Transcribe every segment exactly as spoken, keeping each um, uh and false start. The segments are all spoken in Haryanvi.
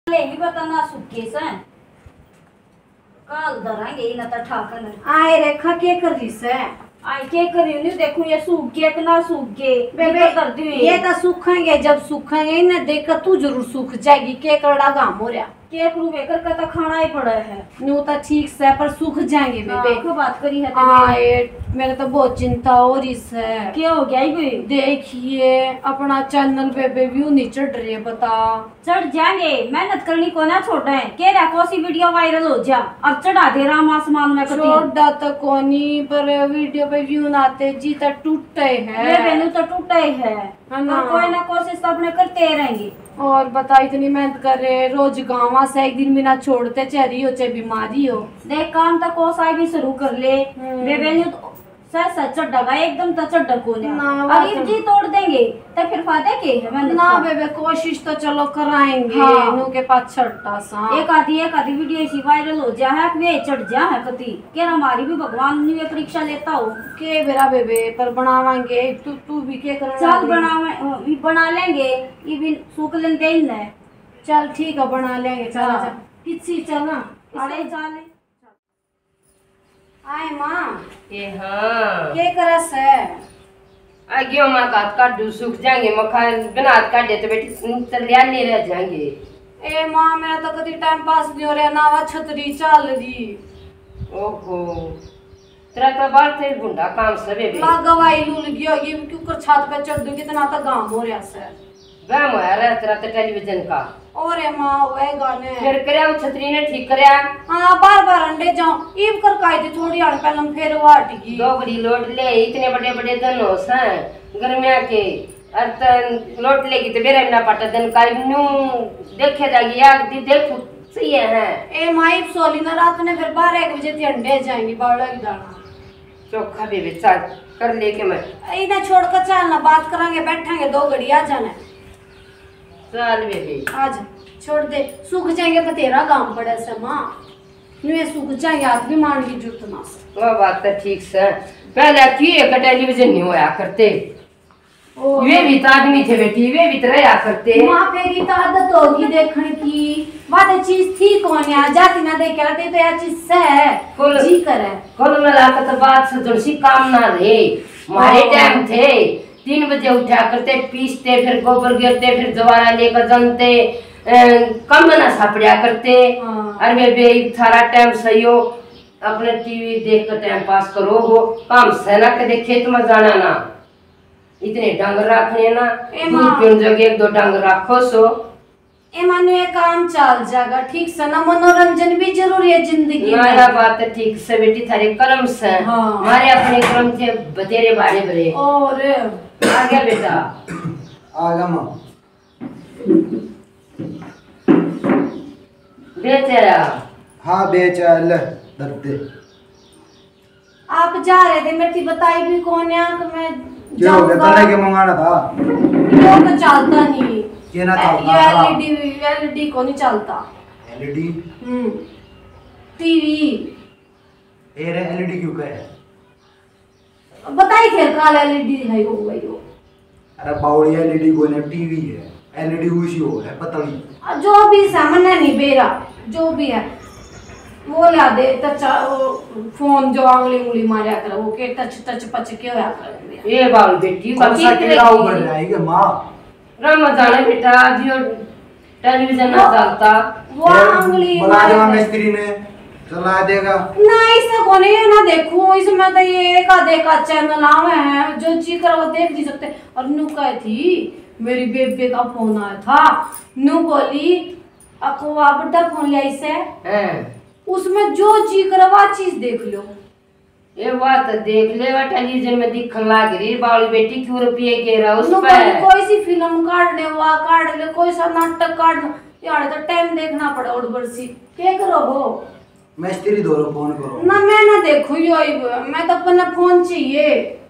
ले भी पता ना सूखे से। काल धरांगे इन्हें तो ठाकन। आए रेखा, के कर रही से? आए के कर रही हूँ, देखूं ये सूख गए कि ना सूख गए। बेबे, इधर धर दी हुई। ये तो सूखेंगे, जब सूखेंगे इन्हें देख कर तू जरूर सूख जाएगी। के करड़ा घाम हो रहा। के करूँ बेकर का तो खाना ही पड़ा है। न्यू तो ठीक से, पर सूख जाएंगे हाँ, बेबे। को बात करी है तने? आए, मेरे तो बहुत चिंता हो रही से। क्या हो गया ही भाई? देखिए, अपना चैनल बेबे व्यू नहीं चढ़ रहे, बता। चढ़ जाएंगे, मेहनत करनी को ना छोड़े। के रहा कोसी वीडियो वायरल हो जा और चढ़ा दे राम आसमान में कती। छोड़ा तो कोनी, पर वीडियो पे व्यू ना आते जी तो टूटे है। ये बेनू तो टूटे है। है ना? पर कोई ना कोशिश तो अपने करते ही रहेंगे। और बता, इतनी मेहनत कर रहे, रोज गाँव से एक दिन भी ना छोड़ते, चाहे री हो चाहे बीमारी हो। देख काम तो कोसा भी शुरू कर ले। हम्म। बेबे न्यू तो सच सच चढ़ा का एकदम तो चढ़ा को ना। ना, और बात इब जी तोड़ देंगे तो फिर फायदा के है? मैंने ना कहा। बेबे, कोशिश तो चलो कराएंगे, हाँ। नू के पास छट्टा सा। एक आधी, एक आधी वीडियो इसी वायरल हो जा है, वे चढ़ जा है कती। के हमारी भी भगवान ने ये परीक्षा लेता हो। के बेरा बेबे, पर बनावांगे। तू, तू भी के करना चल भी? बनावे, ये बना लेंगे, ये भी सूख लेंगे इन्हें। चल ठीक है, बना लेंगे। चल हाँ। आजा। किसी चल ना। अरे चल। आए माँ। ए हाँ। के करस है? आ गयो माँ, हाथ काटू सूख जाएंगे, मखा बिना हाथ काटे तो बेटी चलिया नहीं रह जाएंगे। ए माँ, मेरा तो कभी टाइम पास नहीं हो रहा, ना वा छतरी चाल रही। ओहो, तेरा तो बाल थे भुंडा काम सबे भी। लागा वाई लू लगी होगी, क्यों कर छात पे चढ़ दू, कितना तो घाम हो रहा सर। वह मोया रहा तेरा तो टेलीविजन का। ओरे माँ, वह गाने। फिर करया वो छतरी ने ठीक करया। हाँ, बार बार अंडे जाऊं, ईब कर काई थी थोड़ी हाड़ पहले फिर वो हट गई। दो घड़ी लोट ले, इतने बड़े बड़े दिन हो सै गर्मिया के, और तन लोट लेगी तो बेरे ना पाटा दिन का न्यू देखे जाएगी यार दी देख सही है। ए माँ, ईब सोली ना रात ने फिर बारह एक बजे थी अंडे जाएंगी बावला की दाना। चोखा भी बेचा कर लेके मैं। इन्हें छोड़कर चाल ना, बात करांगे, बैठांगे दो घड़ी, आ जाना। चल बेबे। आज छोड़ दे, सूख जाएंगे, बतेरा काम पड़े से माँ। न्यू ये सूख जाएंगे, हाथ भी मारने की जरूरत ना से। वह बात तो ठीक से, पहले की एक टेलीविजन नहीं होया करते। ओ। वे भी तो आदमी थे बेटी, वे भी तो रहा करते। माँ, फेरी तो आदत होगी देखने की, बात चीज थी कौन है, जाति ना देख करते तो यह चीज से है, खोल। जी करे। कुल मिला के तो बात से थोड़ी सी काम ना रहे। हमारे हाँ। टाइम थे, तीन बजे उठा करते, पीसते, फिर गोबर गिरते, फिर दोबारा लेकर जानते, अ, कम ना सापड़िया करते। हाँ। अरे बेबे, थारा टाइम सही हो, अपने टीवी देख कर टाइम पास करो हो, काम से ना कदे खेत में जाना ना, इतने डांगर रखने ना, ए दूर माँ। क्यों जगह एक दो डांगर रखो सो। ए मानो, ये काम चल जाएगा ठीक से ना, मनोरंजन भी जरूरी है जिंदगी ना, में। या बात तो ठीक से बेटी, थारे कर्म से। हाँ। हमारे अपने कर्म थे बतेरे बारे भरे। और आ गया बेटा। आ गया माँ। बेचारा। हाँ बेचारा, ले, धर दे। आप जा रहे थे, मेरे थी बताई भी कौन है कि मैं क्या हो गया? जाऊंगा। तने के मंगाना था? यो तो चलता नहीं। के ना चलता ये था? एलईडी, एलईडी को नहीं चलता। एलईडी? हम्म। टीवी। ए रे, एलईडी क्यों कहे? बताई फिर काल एलईडी है यो, वो यो। अरे बावड़ी, एलईडी कोई ना, टीवी है। एलईडी उसी हो है, पतली। आ, जो भी सामान है नहीं बेरा, जो भी है, वो ला दे। टच, वो फोन जो आंगली उंगली मारया करे, वो के टच टच पच के होया करे। ये बावड़ी बेटी, कौन सा कीड़ा उबर रहा है, ये माँ? रामा जाने बेटा, जियो टेलीविजन ना वो चलता। वो फिर आंगली बुला मारे देगा थे। मिस्त्री ने, चला देगा। ना, इसे कोने यो ना देखूं, इसमें तो ये एक आधे का चैनल आवे हैं, जो जी करे वो देख नहीं सकते। और नू कहे थी, मेरी बेबे का फोन आया था, नू बोली, "अको वा बड़ा फोन लिया इसे, हैं। उसमें जो जी करे वा चीज देख लो।" ये बात देख ले, वा टेलीविजन में दिखन लाग रही, बावली बेटी क्यों रुपये गे रहा उस नु पर। कोई, कोई सी फिल्म काट ले, वा काट ले, कोई सा नाटक काट ले, यार तो टाइम देखना पड़े और बरसी। के करो हो? मिस्त्री धोरो फोन करो। ना, मैं ना देखूं यो, मैं तो अपना फोन चाहिए।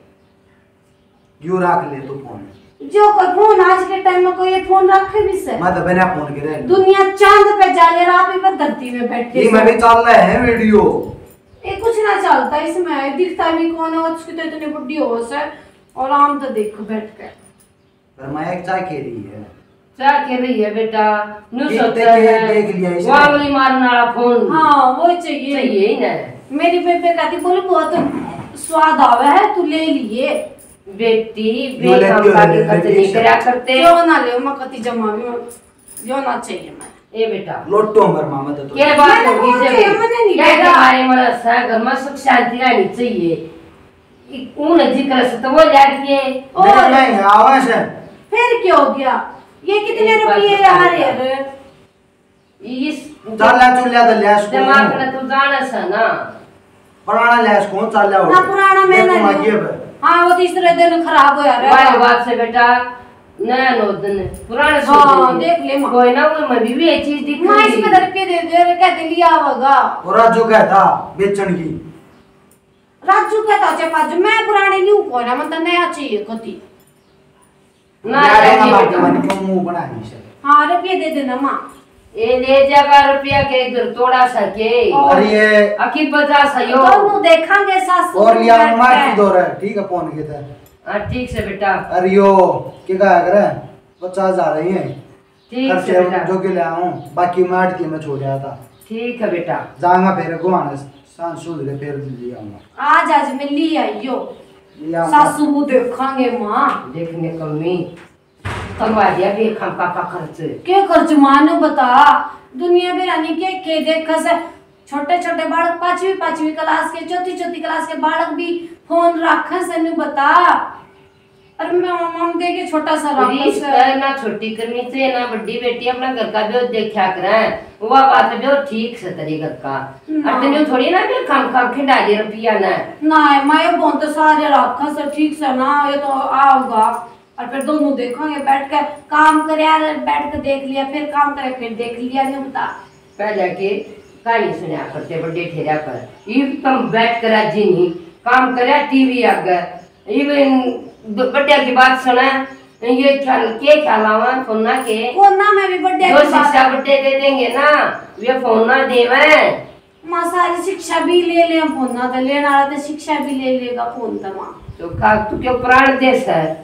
यो रख ले तू फोन। जो कोई फोन आज के टाइम में कोई ये फोन रखे भी से? मैं तो बिना फोन के रह लूं। दुनिया चांद पे जा ले, आप ही पर धरती में बैठे ये हो। मैं भी चल रहे हैं वीडियो। ये कुछ ना चलता इसमें, दिखता भी कौन है, उसकी तो इतनी बुढ़ी होश है। और आम तो देख बैठ के। पर मैं एक चाय के रही है। क्या कह रही है बेटा? न्यू सोचा है, देख लिया इसने। वांगली मारने वाला फोन। हाँ, वो चाहिए। चाहिए ही ना। मेरी बेबे कहती, बोले, बहुत स्वाद आवे है, तू ले लिए। बेटी, बेकाम का भी खर्च नहीं करया करते। क्यों ना ले, मैं कहती जमा भी, मैं, यो ना चाहिए मैं। ए बेटा। लोटो हमारे मामा तो। क्या बात होगी? क्या हमारे मन से घर में सुख शांति रहनी चाहिए। उन जिक्र से तो वो जाती है। और नहीं आवे से। फिर क्या हो गया? ये कितने रुपये आ रहे हैं? इस चाला चुल्या तो लिया इसको। दिमाग में तू जाना सा ना। पुराना लिया इसको, चाला हो। ना पुराना मैं ना लूं। हाँ, वो तीसरे दिन खराब हो रहा है। बात से बेटा, नया नौ दिन पुराने। हाँ, देख ले माँ। कोई ना, वो मैं भी ये चीज दिख मैं इसमें दर पे दे दे, क्या दे लिया होगा। और राजू कहता बेचन की। राजू कहता, "अच्छा पाजू, मैं पुराने न्यू कोना, मतलब नया चाहिए कति।" ना, यार, ना, बात ना। मन क्यों मुंह बना नहीं सके। हाँ, रुपये दे देना माँ। ए, ले जागा रुपया के इधर थोड़ा सा के। और अरे ये अकी बजा सा यो। दोनों देखांगे सासू और लिया बैठ मार के। की दो रहे, ठीक है, फोन के थे। हाँ, ठीक से बेटा। अरे यो, के कहा करे? पचास हजार ही है। ठीक से बेटा। जो के ले आऊं, बाकी मैं आड़ती में छोड़ आया था। ठीक है बेटा। जाऊंगा फिर गुआने, सांझ सूझ के फिर ले आऊंगा। आज, आज मैं ले आई यो। ले आऊंगा। सासू वो देखांगे माँ। देखने कमी। करवा दिया बेखाम का, का खर्च। के खर्च माँ ने बता? दुनिया बेरानी के, के देख से। छोटे छोटे बालक पांचवी, पांचवी क्लास के, चौथी, चौथी क्लास के बालक भी फोन रखे से, न्यू बता। अरे मैं मामा दे के छोटा सा राखस रीस है। ना छोटी करनी चाहिए, ना बड़ी बेटी, अपना घर का भी देखा करें। वो बात जो ठीक से तेरी घर का। ना। और तन्ने थोड़ी ना फिर खाम खाम खिंडा दे रुपया ना। ना, मैं ये बहुत सारे राखस है, ठीक से ना, ये तो आओगा। और फिर दोनों देखेंगे बैठ के, काम करे, बैठ के देख लिया, फिर काम करे, फिर देख लिया, नहीं बता। पहले के कहानी सुना करते बड़े ठेरा पर, इब तुम बैठ कर राजी नहीं, काम करे टीवी आगे। इब इन ब-, बड्डे की बात सुना, ये ख्याल, के ख्याल आवा फोना के? फोना में भी बड्डे जो की बात शिक्षा बड्डे दे देंगे ना, वे फोन ना देवे। माँ सारी शिक्षा भी ले ले फोना ते, लेने वाला तो शिक्षा भी ले लेगा फोन ते माँ। तो का तू क्यों प्राण दे सर?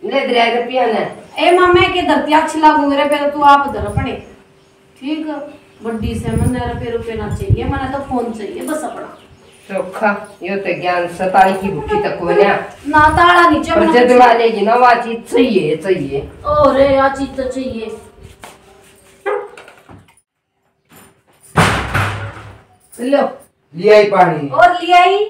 ले दे रुपया ने। ए माँ, मैं के धरती अच्छी लागू मेरे पे, तो तू आप धर अपने। ठीक, बड्डी से मन्ने रुपये, रुपये ना चाहिए, मन्ने तो फोन चाहिए बस अपना। चोखा, यो तो ज्ञान सताई की भूखी तक को ना। ना ताला नीचे पर मन्ने जद चाहिए। ला लेगी ना, वा चीज चाहिए, चाहिए। ओ रे, आ चीज तो चाहिए। लो। ले आई पानी। और ले आई?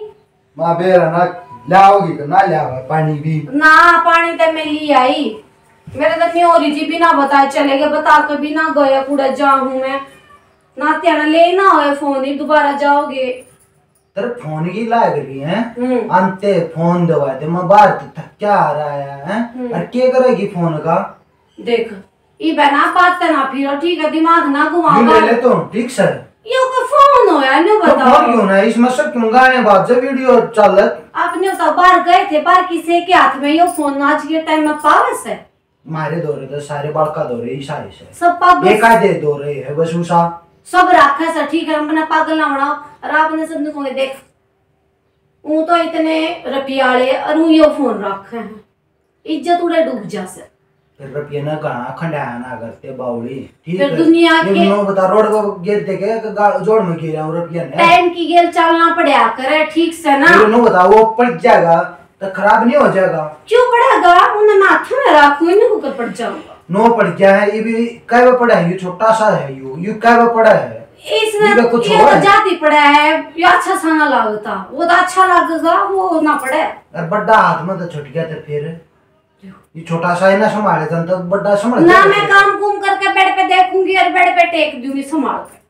माँ बेरा ना लाओगी तो ना लाओ पानी भी। ना, पानी तो मैं ले आई। मेरे तो नहीं हो रही जी, बिना बताए चले गए, बता के भी ना गए, कुड़ा जाऊं मैं। ना त्याना ले ना होए फोन ही, दोबारा जाओगे। तेरे फोन की लाग रही है। हम्म। अंते फोन दवा दे, मैं बाहर तो थक क्या आ रहा है, हैं? हम्म। और क्या करेगी फोन का? देख, इबे ना बात ना फिरो, ठीक है, दिमाग ना घुमाओ। ले ले तो, ठीक सर। यो को फोन होया, न्यू तो बताओ। फोन क्यों ना, इसमें सब क्यों गाने बात जब वीडियो चल। आपने तो बाहर गए थे, बाहर किसी के हाथ में यो फोन आज के टाइम में पावे से? मारे दौरे तो सारे बालका दौरे ही सारे से। सब पागल। एक आधे दौरे है बस उसा। सब राखे से, ठीक है, अपना पागल ना बनाओ। और आपने सब नु कहोगे, देख, वो तो इतने रुपये वाले और वो यो फोन रखे हैं, इज्जत उड़े डूब जा से। फिर रुपये ना घना खंडाया ना करते बावली, ठीक फिर है? दुनिया ये के नो बता, रोड को गिरते के गा-, जोड़ में गिरा हूँ रुपये ने। टाइम की गेल चलना पड़ा करे, ठीक से ना? फिर नो बता, वो पड़ जाएगा तो खराब नहीं हो जाएगा? क्यों पड़ेगा? उन्हें मैं हाथ में रखूं, इन्हें ऊपर पड़ जाऊंगा। नो पड़ गया है, ये भी काय में पड़ा है, ये छोटा सा है, यो, ये काय में पड़ा है? इसमें ये तो कुछ ये और तो है। जाती पड़ा है, ये अच्छा सा ना लगता, वो तो अच्छा लगेगा, वो ना पड़े। और बड़ा हाथ में तो छुट गया तो फिर? ये छोटा सा है ना, संभाले तन तो बड़ा संभाल ना, जाएगा। मैं काम कुम करके बेड पे देखूंगी और बेड पे टेक दूंगी संभाल के।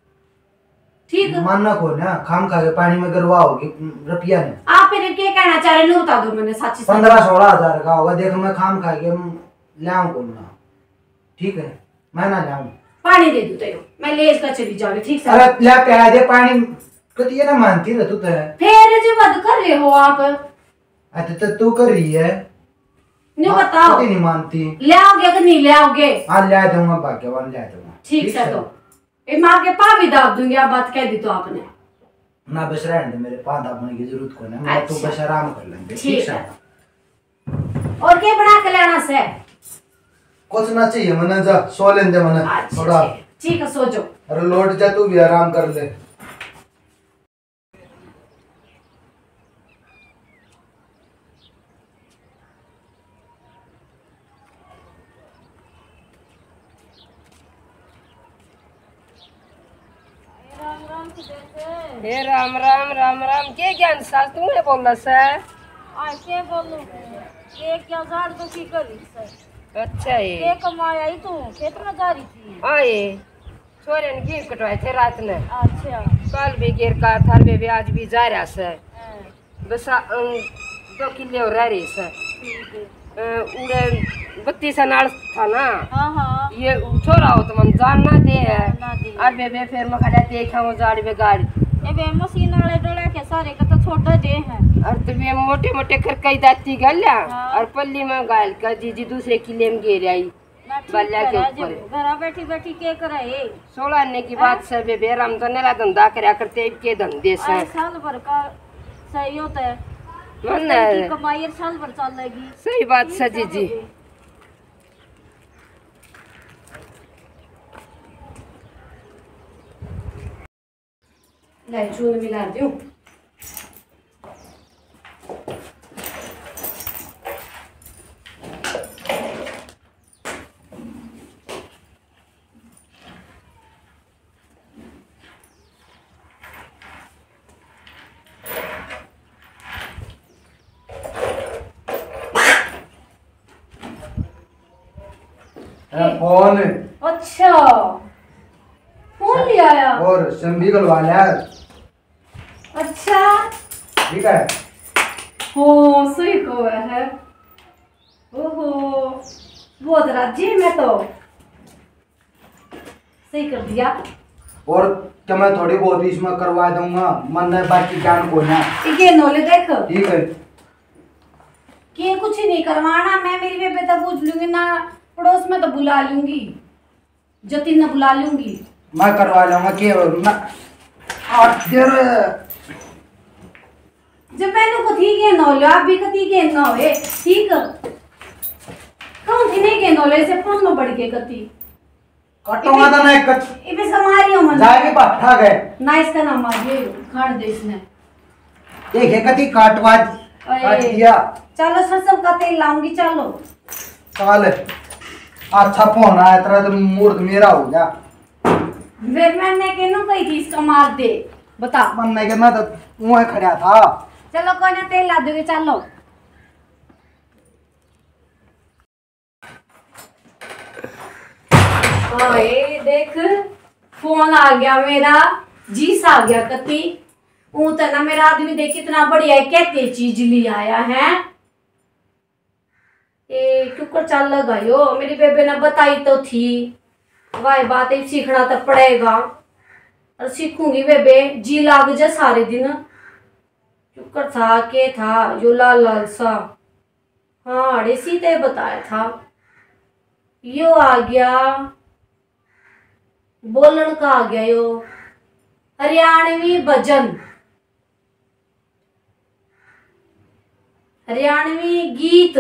ठीक। मानना को ना, खाम खा के पानी में गिरवा होगी, रुपया नहीं। आप फिर क्या कहना चाह रहे हैं, बता दो मैंने सच सच। पन्द्रह सोलह हजार का होगा, देख मैं खाम खा के, हम्म, लाऊं कौन ना। ठीक है, मैं ना लाऊं। पानी दे दो तैयो, मैं ले इसका चली जाऊंगी, ठीक से? अरे ले प्याला दे पानी, कती ये ना मानती रह तू तो। फिर जो बात कर रहे हो आप। अच्छा तो तू कर रही है। नहीं हाँ, बताओ। कती नहीं मानती। ले आओगे कि नहीं ले आओगे? हाँ, ले दूंगा भाग्यवान, ले दूंगा। ठीक ठीक से है। तो। ए, माँ के पा भी दाब दूंगी, आप बात कह दी तो आपने। ना, बस रहने दे, मेरे पा दाबने की जरूरत कोई ना, मैं तो अच्छा। बस आराम कर लेंगे, ठीक ठीक है। है। और क्या बना के लाना से? कुछ ना चाहिए मन्ने, जा सो लेने दे मन्ने अच्छा, थोड़ा। ठीक है, ठीक है, सो जाओ। अरे लौट जा, तू भी आराम कर ले। राम राम सुदेश। हे राम राम, राम राम। के ज्ञान साल तू है बोला सै? आ के बोलूं? ये क्या झाड़ दुखी करी सै? अच्छा है। के कमाया ही तू? खेत में जा रही थी? आए, छोरे ने गेहूं कटवाए थे रात ने। अच्छा। कल भी गेर का था, वे भी आज भी जा रहा सै। हाँ। बस आ, अम, दो किले और रह रही सै। ठीक है। अ, उड़े बत्तीस नाल था ना। हाँ, हाँ। ये छोरा हो तो मन जान ना दे है। ना दे। और बेबे फिर मैं खड़ा देखा वो जाड़ बेगाड़। ए बे मशीन वाले डोला के सारे का तो छोटा दे है। और तो वे मोटे मोटे करके ही दाती गल्या। हाँ। और पल्ली में गाल का जीजी दूसरे किले में गेर आई। ना ठीक बल्ला के करे, ऊपर। जब घरा बैठी बैठी के करे? सोलह आने की हाँ? बात सै बेबे, हम तो नरा धंधा करया करते, इब के धंधे सै? अरे साल भर का सही होता है। मन दस दिन की है। कमाई और साल भर चलेगी। सही बात सै जीजी। ले, चून मिला दूं। है फोन। अच्छा, फोन ले आया। और सिम भी गलवा लिया। अच्छा। ठीक है। हो, सही को है। ओहो, बहुत राजी मैं तो। सही कर दिया। और क्या मैं थोड़ी बहुत इसमें करवा दूंगा, मन ने बाकी ज्ञान को ना। ये नोले देख। ठीक है। के कुछ नहीं करवाना, मैं मेरी बेबे तक पूछ लूंगी ना, पड़ोस में तो बुला लूंगी, जतिन ने बुला लूंगी। मैं करवा लूंगा, के मैं। और फिर जब मैंने को थी के ना हो, आप भी कती के ना होए, ठीक? कहूँ थी नहीं के ना होले, इसे फोन में बढ़ के कती। काटूंगा तो ना एक कच-, इबे से मारियो मन। जाएगी पट्ठा गए। ना इसका ना मारियो, खान दे इसने। देखे कती काटवा दी, अरे, काट दिया। चलो सरसों का तेल लाऊंगी, चलो। चल, अच्छा फोन आया तेरा तो मूड मेरा हो गया। फिर मैंने कहनू कही थी इसका मार दे, बता। मन नहीं करना तो वहीं खड़ा था। चलो कोई ना, तेल ला दोगे, चलो। हाँ, ये देख, फोन आ गया मेरा, जीस आ गया कती। ऊं तो ना मेरा आदमी देख कितना बढ़िया है, कहते चीज ले आया है। ए, क्यूकर चाल लगायो, मेरी बेबे ने बताई तो थी, वाह बात है, सीखना तो पड़ेगा। और सीखूंगी बेबे, जी लाग जा सारे दिन। क्यूकर था, के था, यो लाल लाल सा। हाँ, अड़े सी ते बताया था। यो आ गया, बोलन का आ गया यो, हरियाणवी भजन, हरियाणवी गीत।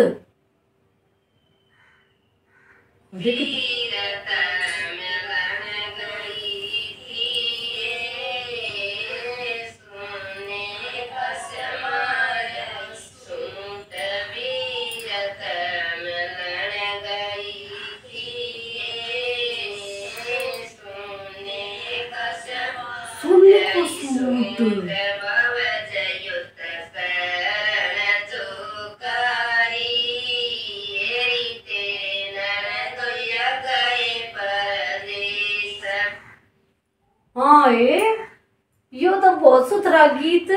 सोने का सूट। हाँ, ए, यो तो बहुत सुथरा गीत।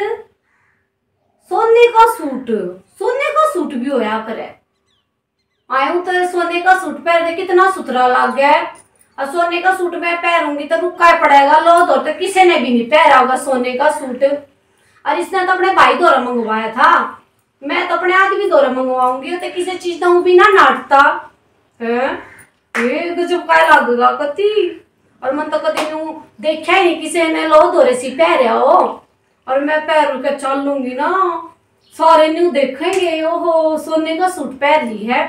सोने का सूट, सोने का सूट भी होया करे। आयूं तो सोने का सूट पहन दे, कितना सुथरा लागे। और सोने का सूट मैं पहनूंगी तो रुका ही पड़ेगा, लो धोरे तो किसी ने भी नहीं पहरा होगा सोने का सूट। और इसने तो अपने भाई धोरे मंगवाया था, मैं तो अपने आदमी धोरे मंगवाऊंगी, तो किसी चीज तो भी ना नाटता है। ये गजब का लागेगा कती। और मन तो कदी न्यू देखा ही नहीं किसी ने लो धोरे सी पहरया हो। और मैं पहन के चल लूंगी ना, सारे न्यू देखेंगे, ओहो, सोने का सूट पहन ली है।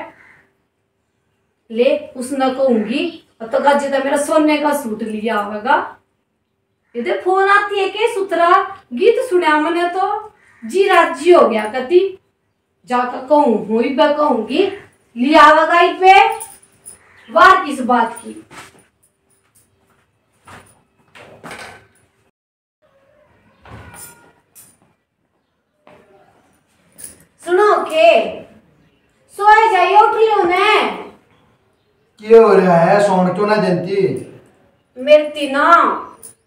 ले, उसने कहूंगी, अब तो गाजे तो मेरा सोने का सूट लिया होगा। ये तो फोन आती है के सुथरा गीत सुना, मने तो जी राजी हो गया। कती जाकर कहूँ, हुई बे कहूंगी, लिया होगा इस पे, वार किस बात की। सुनो के, सोए जाइए, उठ लियो ने। के हो रहा है? सोन क्यों ना देती? मेरे ती ना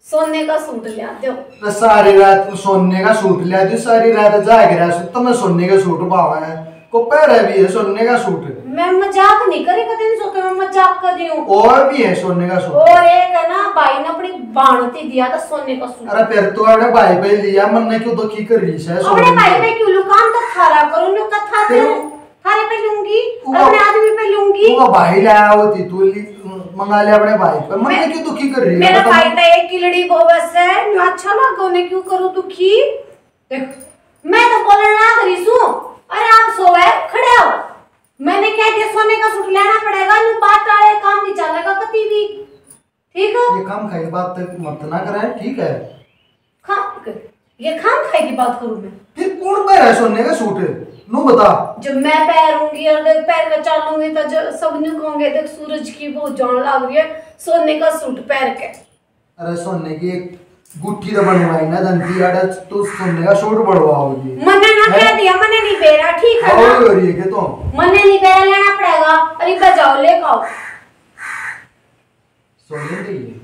सोने का सूट लिया दो। तो सारी रात तू सोने का सूट लिया दो, सारी रात जाग रहा है, तो मैं सोने का सूट पावा है। को पहरा भी है सोने का सूट। मैं मजाक नहीं करी, कदे नहीं सोते मैं मजाक कर रही हूँ। और भी है सोने का सूट। और एक है ना, भाई ने अपनी भाणती दिया था सोने का सूट। अरे फिर तो अपने भाई पे लिया, मन ने क्यों दुखी कर रही है सोने अपने भाई पे? क्यों लुकान तो थारा करो, न्यू कथा फिर तेरे थारे पे लूंगी, वो अपने आदमी पे लूंगी। वो भाई लाया होती तू ली, मंगा लिया अपने भाई पे। मन ने क्यों दुखी कर रही है? मेरा भाई तो एक किलड़ी वो बस है, न्यू अच्छा लगा, उन्हें क्यों करूँ दुखी? देख, मैं तो बोलने लाग रही सूं। अरे आप सोए खड़े हो, मैंने कह दिया सोने का सूट लेना पड़ेगा, न्यू बात टाले, काम नहीं चलेगा कभी भी। ठीक है? ये खाम खाई की बात तक मत ना करे, ठीक है? खा ये खाम खाई की बात करूं मैं? फिर कौन पहरा है सोने का सूट? नु बता। जब मैं पहरूंगी और देख पहन के चलूंगी तो जो सब न्यू कहोगे, देख सूरज की वो जान लाग रही है सोने का सूट पहन के। अरे सोने की एक गुट्ठी तो बनवाई ना दंती, अरे तू सोने का सूट बनवाओगी। मन्ने ना हैं? कह दिया, मन्ने नहीं बेरा, ठीक है ना? हो रही है के तो? मन्ने नहीं बेरा, लेना पड़ेगा। अरे बजाओ, लेके आओ। सोने के लिए?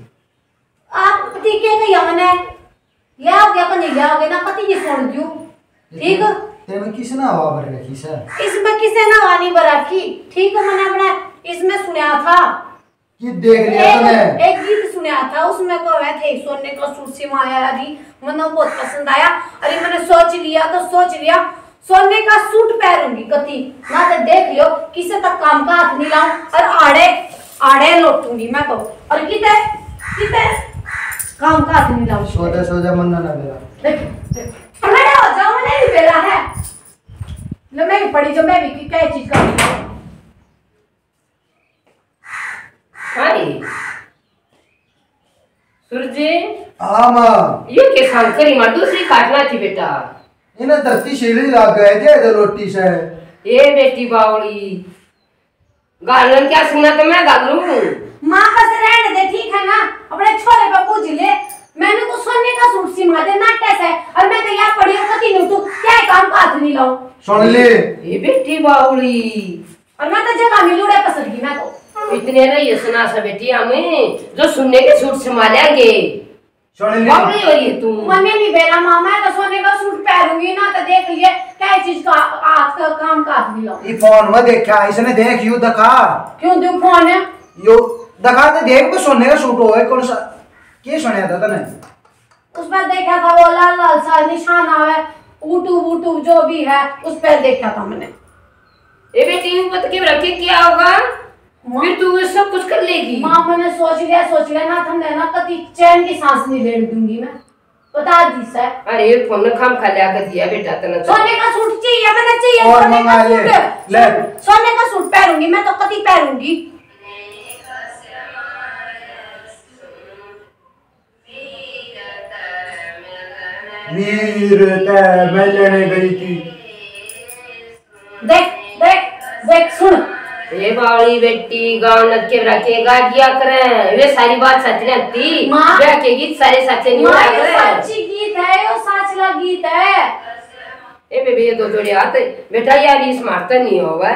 आप पति के कहिया मन्ने, ले आओगे अपन, नहीं ले आओगे ना, पति ये सुन दियो। ठीक है? तेरे में किसने हवा भर रखी सर? इसमें किसी ने हवा नहीं भर रखी। ठीक है, मैंने अपने इसमें सुना था। ये देख लिया एक, तूने? एक गीत सुना था, उसमें कहा थे सोने का सूट सिमाया री, मन्ने बहुत पसंद आया। अरे मैंने सोच लिया तो सोच लिया, सोने का सूट पहरूंगी कती, ना तो देख लियो, किसे तक काम का हाथ नहीं लाऊं और आड़े, आड़े लोटूंगी मैं तो। और किते, किते काम का हाथ नहीं लाऊं। सोजा, सोजा मन्ना ना मेरा। देख, देख। खड़ा हो जाओ, मैंने भी बेरा है। लो, मैं भी पड़ी जो, मैं भी की क्या चीज का। हाय। सूरज। हाँ, माँ। यो के सांग करी मार दूसरी काटना थी, बेटा। इन्हें धरती सीढ़ी लाग गए थे, इधर रोटी से। ए बेटी बावली, गालन क्या सुना तो मैं गालू। माँ, बस रहने दे, ठीक है ना? अपने छोरे पे पूछ ले। मैंने को सोने का सूट सिमा दे, नाटे से, और मैं तो यहाँ पड़ी हूँ, कती नहीं तू, क्या काम का हाथ नहीं लाऊं? सुन ले। ए बेटी बावली। और मैं तो जगह में लूड़े पसर गई, मैं तो। इतने रही है सुना सा बेटी, हम जो सुनने के सूट सिमा लेंगे। सुन ले। बावली हो रही है तू। मन्ने नहीं बेरा मामा, तो सोने का सूट पहरूंगी ना, तो देख लिए क्या चीज का हाथ का काम का हाथ मिला। ये फोन में देखा, इसने देख यू दिखा। क्यों दूं फोन है? यो दिखा तो देख, वो सोने का सूट हो है, कौन सा, के सुना था तने? उस पर देखा था वो लाल लाल सा निशान आवे, यूट्यूब वूट्यूब जो भी है, उस पर देखा था मैंने। ए बेटी, यूं मत के रखे, क्या होगा? माँ, फिर तू ये सब कुछ कर लेगी। माँ, मैंने सोच लिया, सोच लिया ना, थमने ना कति चैन की सांस नहीं लेने दूंगी मैं, बता दी सर। अरे, ये फोन में खाम खा लिया कर दिया बेटा तने तो। सोने का सूट चाहिए, मैंने चाहिए और सोने का मंगा ले, सूट। ले। सोने का सूट पहनूंगी मैं तो, कति पहनूंगी। वीर ते मिलने गई थी। देख, देख, देख, सुन। ए बावली बेटी, गाँव नद के रखे गा दिया करे। वे सारी बात सच नहीं थी। माँ। वे के गीत सारे सच नहीं माँ, हुआ ये करे। सच्ची गीत है, यो साचला गीत है। ए बेबे, ये दो जोड़े हाथ, बेटा, यार, इस मारता नहीं होगा।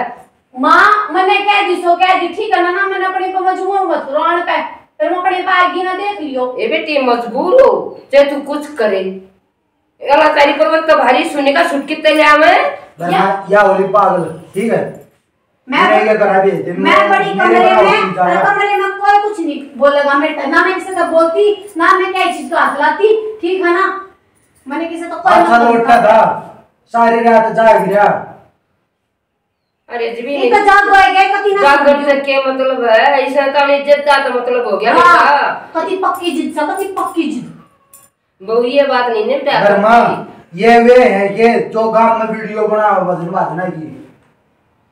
माँ, मने कह दी सो, कह दी, ठीक है ना, ना, मैंने अपनी पे मजबूर मत करो आन पे, फिर मैं अपने पे आएगी ना, देख लियो। ए बेटी, मजबूर हो, चाहे तू कुछ करे। अला तेरी पर्वत तो भारी सुने का सूट कितने ले आवे? वरना या या होली पागल, ठीक है? मैं मैंने ये करा भी, मैं मैं बड़ी मेरे कमरे पास में, उठा और जा। कमरे में कोई कुछ नहीं बोलेगा मेरे पे, ना मैं किसी से बोलती, ना मैं क्या चीज को हाथ लाती, ठीक है ना? मैंने किसी तो कोई अच्छा मतलब लोटा नहीं था, सारी रात जाग रहा। अरे जी भी ये नहीं। तो जाग गए, गए, कति ना जाग सुन कर लियो। के मतलब है, ऐसा तो नहीं जिद्दा तो मतलब हो गया हाँ, बेटा। कति पक्की जिद सा, कति पक्की जिद। बहू, ये बात नहीं ने प्यार धर्मा, करती। ये वे है कि जो गांव में वीडियो बना वजन बाजना की।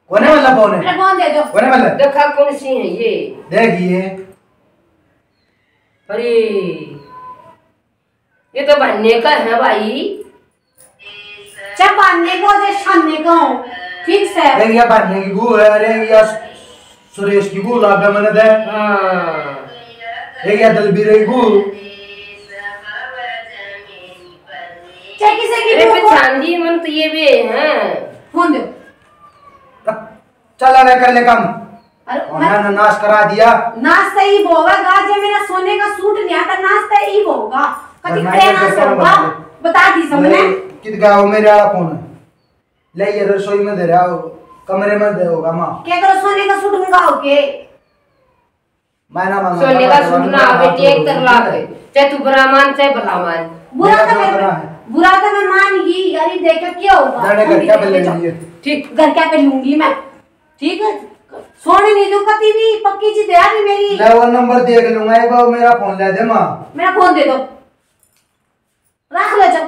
कोने वाला फोन है? अरे फोन दे दो। कोने वाला? देखा कौन सी है ये? देख ये। अरे, ये तो बहने का है भाई। चाहे बहने का हो, चाहे शाने का हो, ठीक से। देख ये बहने की बहू है, अरे ये सुरेश की बहू लागे मैंने दे। हाँ। एक या दलबीर की बहू। चाहे किसी की अरे बहू हो। पहचान ली मन तो ये भी है। फोन दो। चल, अरे कर ले काम। अरे और मैं ना, ना, नाश करा दिया। नाश तो ही होगा, जे मेरा सोने का सूट लिया था, नाश तो ही होगा। कभी और मैं खड़े ये नाश कैसे होगा। बता दी सबने। ले, कित गया वो मेरे वाला फोन? ले, ये रसोई में दे रहा हो, कमरे में दे होगा माँ। क्या करो, सोने का सूट मंगाओ के? मैं ना मांगा, सोने मैं का तो सूट ना मांगा, आवे, हाथ एक जोड़ तरला के। चाहे तू बुरा मान, चाहे भला मान। बुरा मेरा तो जो मैं, करना है। बुरा तो मैं मान गई, यार, ये देखो क्या होगा। जाने घर क्या पे ले लूंगी? ठीक। घर क्या पे लूंगी मैं? ठीक है, सोने नहीं दूं कभी भी, पक्की चीज है अभी मेरी। ले वो नंबर देख लूंगा, एक बार मेरा फोन ले दे माँ। मेरा फोन दे दो, रख ले जाओ।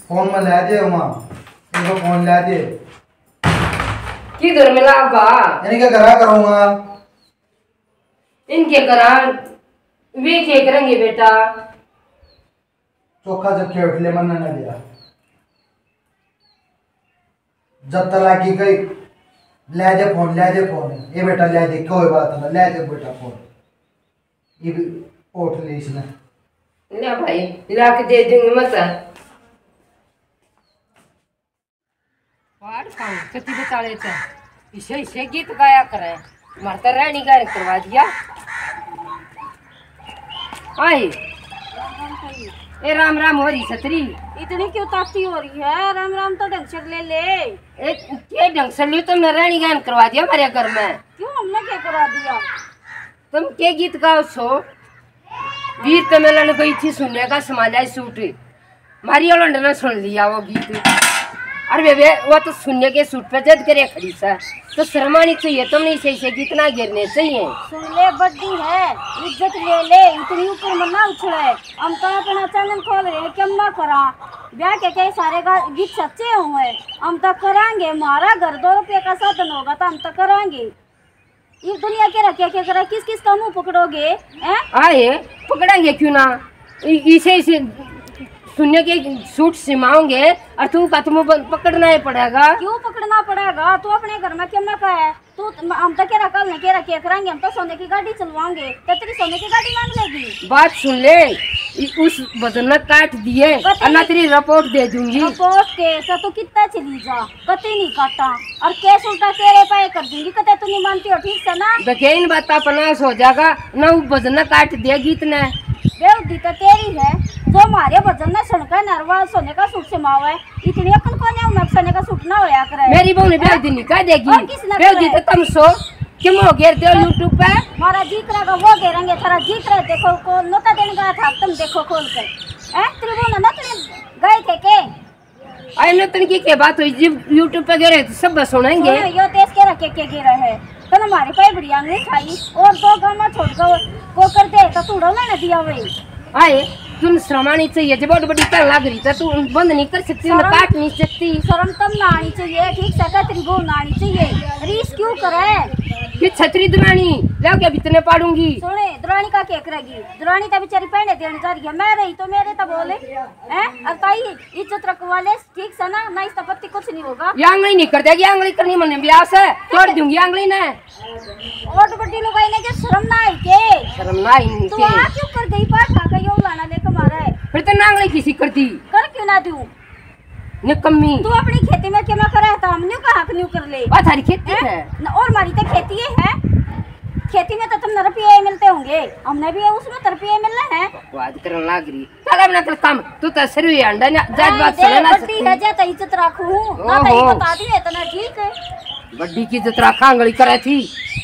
फोन में ले दे माँ, इनको फोन ले दे। किधर मिलागा? इनके घरा करूंगा। इनके घरा वे के करेंगे बेटा? चोखा जब के उठले मन ना दिया। जब तक लागी गई, ले दे फोन, ले दे फोन। ये बेटा ले दे, कोई बात ना, ले दे बेटा फोन। ये भी उठ ले इसने। ले भाई, ला के दे दूंगी मैं तो। पहाड़ पाऊं, कति बताले च इसे, इसे गीत गाया करे। मार तो रहनी गायन करवा दिया। आए। ए, राम राम हो रही छतरी। इतनी क्यों ताती हो रही है? राम राम तो ढंग से ले ले। ए, के ढंग से लूं? तुमने रहनी गायन करवा दिया हमारे घर में। क्यों, हमने क्या करा दिया? तुम के गीत गाओ सो? वीर तो मिलन गई थी, सुन्ने का समाला सूट। मारी ओलंड ने सुन लिया वो गीत। अरे बेबे, वो तो सुन्ने के सूट पे जद करे खड़ी सा, तो शर्मानी चाहिए, तुमने इसे, इसे गीत ना गिरने चाहिए। सुन ले, बड्डी है, इज्जत ले ले, इतनी ऊपर मत ना उछले। हम तो अपना चैनल खोल रहे हैं, क्यों ना करा? ब्याह के कई सारे गा-, गीत सच्चे हुए, हम तो करांगे। हमारा घर दो रुपये का साधन होगा तो हम तो करांगे। ये दुनिया के रखे के करे, किस किस का मुंह पकड़ोगे, हैं? आए, पकड़ेंगे क्यों ना? इ-, इसे, इसे सुन्ने के सूट सिमाओगे और तू का तुम प-, पकड़ना ही पड़ेगा। क्यों पकड़ना पड़ेगा? तू अपने घर में क्यों ना कहे? तू त-, हम तो केरा कल ने केरा के करांगे, हम तो सोने की गाड़ी चलवाएंगे, तो तेरी सोने की गाड़ी मांग लेगी। बात सुन ले, इ-, उस वजन ने काट दिए, पता और ना नहीं। तेरी रिपोर्ट दे दूंगी। रिपोर्ट के से तू कितना चली जा, कती नहीं काटा। और केस उल्टा तेरे पे कर दूंगी, कते तू नहीं मानती हो, ठीक से ना? देखे इन बात अपना हो जाएगा ना, वो वजन ने काट दिया गीत ने। बेहूदी तो तेरी है, जो हमारे वजन ने सुनकर नरवा सोने का सूट सिमावे। इतनी अकल कोन्या हूँ मैं, सोने का सूट ना होया करे। मेरी बहू ने हैं? बेहूदी नहीं कह देगी। और किस ने बेहूदी करे? तो तुम सो, क्यों हो घेर दो YouTube पे? हमारा जी करेगा वो घेरेंगे, थारा जी करे देखो, कौन नोता देने गया था, तुम देखो खोल कर। हैं? तेरी बहू ने नोतने गए थे के? अरे नोतन की क्या बात हुई? जब YouTube पे गिरे तो सब सुनेंगे। सुनो, यो देश के रखे के गिरा है। तन हमारे पे बड़ी आंगली खाई और दो गाना छोड़ कर वो कर दे तो तू डोला ना दिया वही। आए, तुम शर्मानी चाहिए, जब बहुत बड़ी क्या लग रही था, तू बंद नहीं कर सकती, उन्हें शर्म, काट नहीं सकती। शर्म तब ना आनी चाहिए, ठीक से तेरी बहू ना आनी चाहिए। रीस क्यों करे? ये छतरी दुरानी, लाओ क्या बितने पाड़ूंगी। सुने, दुरानी का क्या करेगी? दुरानी तो बेचारी पहने देने जा रही है, मैं रही तो मेरे तो बोले, हैं? और ताई इज्जत रखवा ले, ठीक से ना, ना इस तपत्ती कुछ नहीं होगा। ये आंगली नहीं कर देगी, आंगली करनी मन्ने ब्याह से, तोड़ दूंगी आंगली ने। और तो बड़ी लुगाई ने के शर्म ना आई के? शर्म ना आई तू के? आ क्यों कर गई पाठ खा के यो लाना लेके मारा है? फिर तो ना आंगली किसी कर दी। कर क्यों ना दूं? निकम्मी। तू अपनी खेती में क्यों ना करे? तो हम न्यू कहा न्यू कर ले। आ थारी खेती हैं? है। न, और मारी तो खेती ये है। खेती में तो तुम रुपये मिलते होंगे, हमने भी उसमें तो रुपये मिलने हैं। बकवास करने लाग रही। चल अब ना चल काम, तू तो सिर ही अंडा ना, जात बात सुने ना बड्डी सकती। है, जा तो इज्जत रखूं, ना तो ओहो। ये बता दिए इतना ठीक है। बड्डी की इज्जत रखा, आंगली करे थी,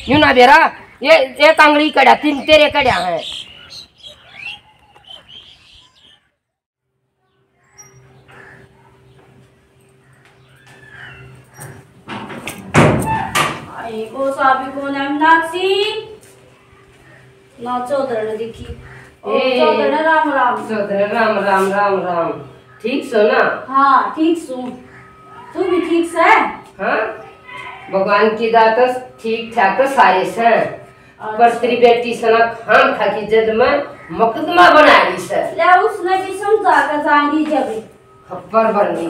यूं ना बेरा, ये एक आंगली कड़ा, तीन तेरे कड़ा है। आई को साबी को नाम नाक्सी। ना चौधरण दिखी। ओ ए, चौधरण राम राम। चौधरण राम राम, राम राम। ठीक सो ना? हाँ, ठीक सू। तू भी ठीक से? हाँ। भगवान की दात ठीक ठाक तो सारे से, पर तेरी बेटी सना खाम खा की जद में मुकदमा बना रही से। ले, उसने भी समझा कर जाएंगी जब। खप्पर बरनी।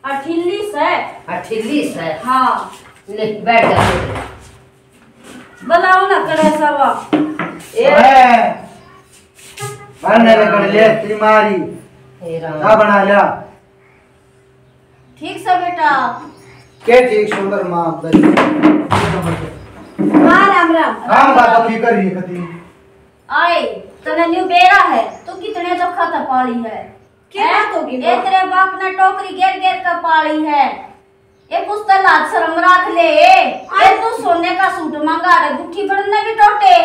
अठिल्ली से। अठिल्ली से। हाँ। ले, बैठ जा। बुलाओ ना कड़े सवा। ए। ए, बनने लग ले, तेरी मारी। हे राम। क्या बना लिया? ठीक से बेटा। के ठीक सुंदर माँ, बस। हाँ, राम राम। काम का तो फिकर ही कती। आए, तने न्यू बेरा है, तू कितने दुखा था पाली है। क्या हैं? बात होगी ए, माँ? तेरे बाप ने टोकरी घेर घेर कर पाली है। ए, कुछ तो लाज शर्म रख ले। ए, आए। तू सोने का सूट मंगा रहे, गुट्ठी बड़न ने भी टोटे।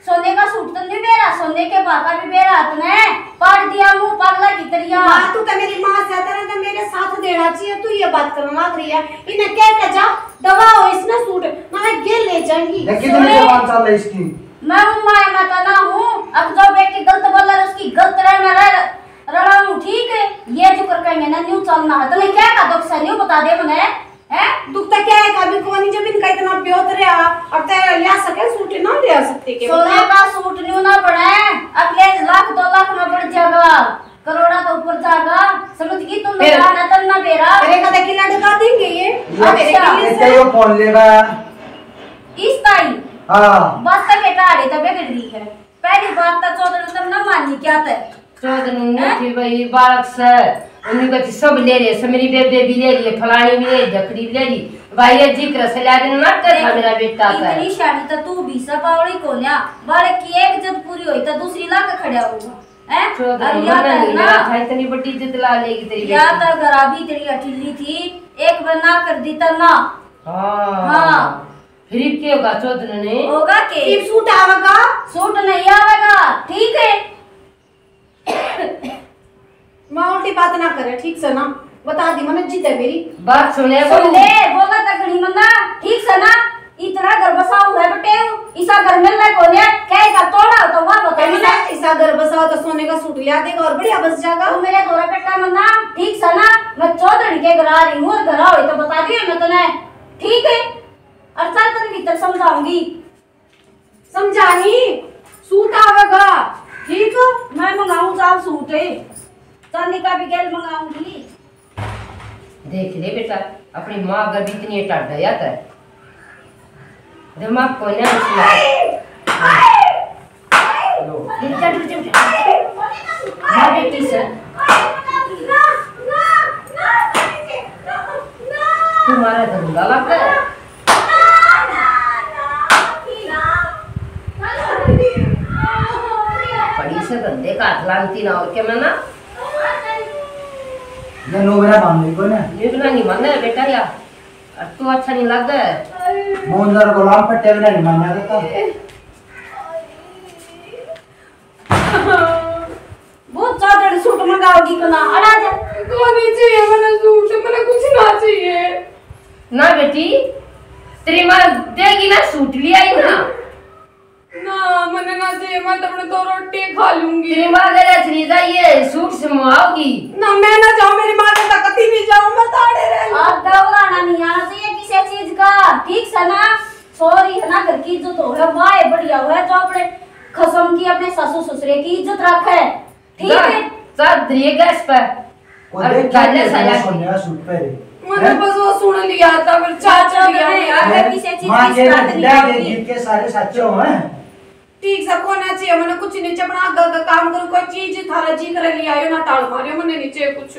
सोने का सूट तो नहीं बेरा, सोने के बाका भी बेरा तने। पाड़ दिया मुंह पागला की तरिया। माँ, तू तो मेरी माँ से, तेरा तो मेरे साथ देना चाहिए, तू ये बात करने लग रही है। इन्हें कह के जा, दवा हो इसने सूट, मैं गेल ले जाएंगी। देख कितनी सुने। जबान चल रही इसकी। मैं हूँ माँ, मैं तो ना हूँ। अब जो बेटी गलत बोला, उसकी गलत रहना रह, रड़ा हूँ, ठीक है? ये जो कर कहेंगे ना, न्यू चलना है। तने क्या का दुख से न्यू बता दे मने, हैं? दुख तो क्या है, कभी कोनी जब इनका इतना प्योत रहा, अब तो लिया सके सूट ना लिया सकते के सोने बता? का सूट न्यू ना बने, अगले लाख दो लाख में बढ़ जाएगा, करोड़ा तो ऊपर जाएगा। समझ गई तू? फिर? मेरा ना तन ना बेरा। अरे कदे की लड़का देंगे ये? ये अच्छा। इसका यो फोन लेगा। इस ताई? हाँ। बस तो बेटा आड़े तो बिगड़ रही है। पहली बात तो चौधरी तुम ना मानी क्या थे? चौधरी ने हाँ? थी भाई बालक से, उन्हीं का थी सब ले रहे, से मेरी बेबे भी ले रही है, फलानी भी ले रही, ढकड़ी भी ले रही। भाई ये जिक्र से ला दिन ना कर था देख, मेरा बेटा का। इतनी शानी तो तू भी सा पावड़ी कोन्या। बालक की एक जद पूरी होई तो दूसरी ला के खड़ा होगा। हैं? चौधरी और या मना तो नहीं ना, लगा था, इतनी बड़ी इज्जत ला लेगी तेरी या बेटी। तो घर अभी तेरी अठिल्ली थी, एक बार ना कर दी तो ना। हाँ। हाँ। फिर के होगा चौधरी ने? होगा के? फिर सूट आवेगा? सूट नहीं आवेगा, ठीक है? माँ उल्टी बात ना करे, ठीक से ना? बता दी, मने जिद है मेरी। बात सुने सुन को। ले, बोला तक घणी मन्ना, ठीक से ना? इतना घर बसाऊ है बटे, इसा घर मिलना कोने, क्या इसा तोड़ा हो तो वहाँ बता इसा, मन्ना। इसा घर बसाओ तो सोने का सूट लिया देगा और बढ़िया बस जाएगा। तू मेरे धोरा कट्टा मन्ना, ठीक से ना? मैं चौधरी के घर आ रही हूँ, और घर आओ तो बता दियो मैं तने, ठीक है? और चल तने भीतर समझाऊंगी। समझानी, सूट आवेगा, ठीक? मैं मंगाऊं चाल सूट। चांदी का भी गेल मंगाऊंगी। देख ले बेटा, अपनी माँ अगर भी इतनी टाडा या था, दिमाग को ना उसमें। लो। रुक जा, रुक जा, रुक जा। माँ बेटी से। तुम्हारा धंधा लग गया। पड़ी से धंधे का हाथ लानती ना और के मैं ना। ये नो मेरा मान नहीं कोने। ये बिना नहीं माने बेटा या। और तू अच्छा नहीं लग। मोहनदार गुलाम पट्टे बिना नहीं माना करता। बहुत ज्यादा सूट मंगाओगी तो ना, अड़ा जा। कोनी चाहिए मने सूट, मने कुछ ना चाहिए। ना बेटी, तेरी माँ देगी ना सूट, ले आई ना। ना, मने ना चाहिए, मैं तो अपने दो रोटी खा लूंगी। तेरी माँ गले चली जाइए, सूट सिमवाओगी। ना, मैं ना जाऊँ, मेरी माँ के साथ कभी भी जाऊँ, मैं ताड़े रह लूँ। आप दौड़ाना नहीं आना चाहिए किसी चीज का, ठीक से ना? सॉरी है ना, घर की इज्जत हो है, वाह बढ़िया हो है जो अपने खसम की, अपने सासू ससुरे की इज्जत रखे, ठीक जा, है? जा धरिए गैस पे। और और देख क्या गाले तेरे साया को। सोने का सूट पहरे। मैंने हैं? बस वो सुन लिया था, फिर चाचा चाचा भी ने आया। यार, हैं? किसी चीज माँ की के बात ना नहीं दिया होती। के गीत के सारे सच्चे हो हैं। ठीक सा कोना चाहिए, मैंने कुछ नहीं चाहिए, अपना घर का काम करूँ, कोई चीज थारा जी करे ले आयो ना, टाल मारियो, मैंने नहीं चाहिए कुछ।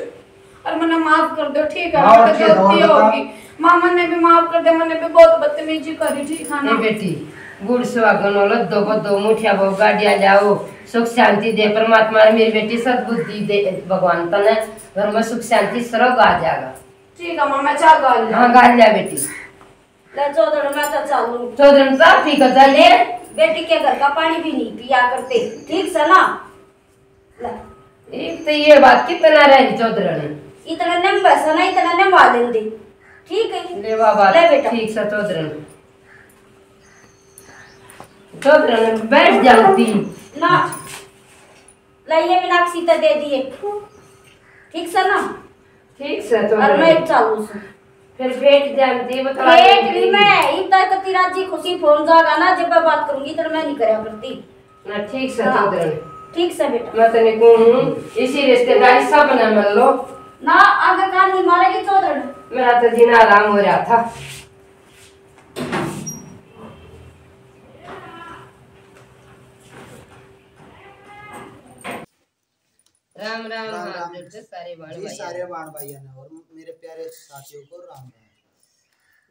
और मन्ने माफ कर दो, ठीक है? माँ, मैं तो अच्छे गलती दौर बता। होगी। माँ, मन्ने भी माफ कर दे, मन्ने भी बहुत बदतमीजी करी, ठीक है ना? ए बेटी, गुड़ सुहागन वाला दो को दो मुठिया बहु गाड़िया लाओ, सुख शांति दे परमात्मा, मेरी बेटी सद्बुद्धि दे भगवान तने, घर में सुख शांति स्वर्ग आ जाएगा। ठीक है माँ, मैं चाह गाल लिया। हाँ, गाल लिया बेटी। ले चौधर, मैं तो चालू। चौधर, साफ ही कर ले। बेटी के घर का पानी भी नहीं पिया करते, ठीक से ना? ले। एक तो ये बात कितना रह गई चौधर ने। इतना नम बस ना, इतना नम आ लेंदे। ठीक है? ले बाबा, ले बेटा। ठीक से चौधर ने। चौधर ने बैठ जाती। ना। ले, ये मीनाक्षी ते दे दिए। ठीक से ना? ठीक से तो और है। मैं चालू से। फिर भेंट जानती बता। भेंट नहीं, मैं इन तक कति राजी खुशी फोन जागा ना, जब मैं बात करूंगी तो मैं नहीं करया करती। ना ठीक से हाँ। चौधरी, ठीक से बेटा। मैं तने कहूँ, इसी रिश्तेदारी सब ने मिल लो। ना, आगे कान नहीं मारेगी चौधरी। मेरा तो जीना आराम हो रहा था। राम राम। राम राम। सारे बाण भाई, सारे बाण भाइयों ने और मेरे प्यारे साथियों को राम राम।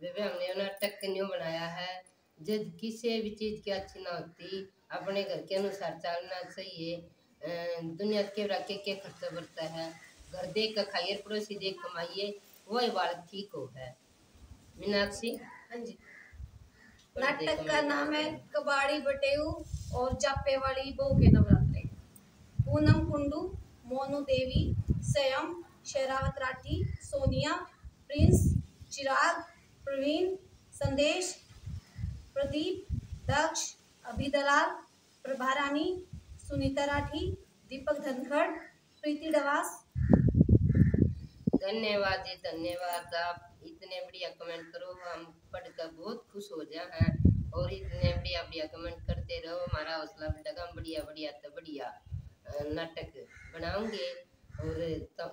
बेबे, हमने नाटक न्यू बनाया है, जब किसी भी चीज की अच्छी ना होती, अपने घर के अनुसार चलना चाहिए। दुनिया के रखे के खर्चा बढ़ता है, घर देख कर खाइए, पड़ोसी देख कमाइए, वही बालक ठीक हो है। मीनाक्षी। हाँ जी। नाटक का नाम है कबाड़ी बटेऊ और जापे वाली बहू के नवरात्रे। पूनम कुंडू, मोनू देवी, स्वयं, शेरावत राठी, सोनिया, प्रिंस, चिराग, प्रवीण, संदेश, प्रदीप, दक्ष, अभि दलाल, प्रभा रानी, सुनीता राठी, दीपक धनखड़, प्रीति डवास। धन्यवाद जी, धन्यवाद। आप इतने बढ़िया कमेंट करो, हम पढ़कर बहुत खुश हो जा हैं। और इतने बढ़िया बढ़िया कमेंट करते रहो, हमारा हौसला बढ़ेगा, हम बढ़िया बढ़िया तो बढ़िया नाटक बनाओगे और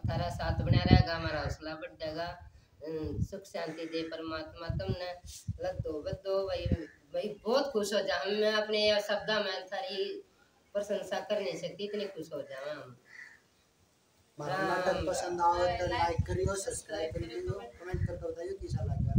थारा साथ बना रहेगा, हमारा हौसला बढ़ेगा। सुख शांति दे परमात्मा तुमने। लद्दो बद्दो भाई, भाई बहुत खुश हो जा। मैं अपने शब्दा में थारी प्रशंसा कर नहीं सकती, इतनी खुश हो जावा हम। हमारा नाटक पसंद आवे तो लाइक करियो, सब्सक्राइब करियो, कमेंट करके बताइयो कैसा लगा।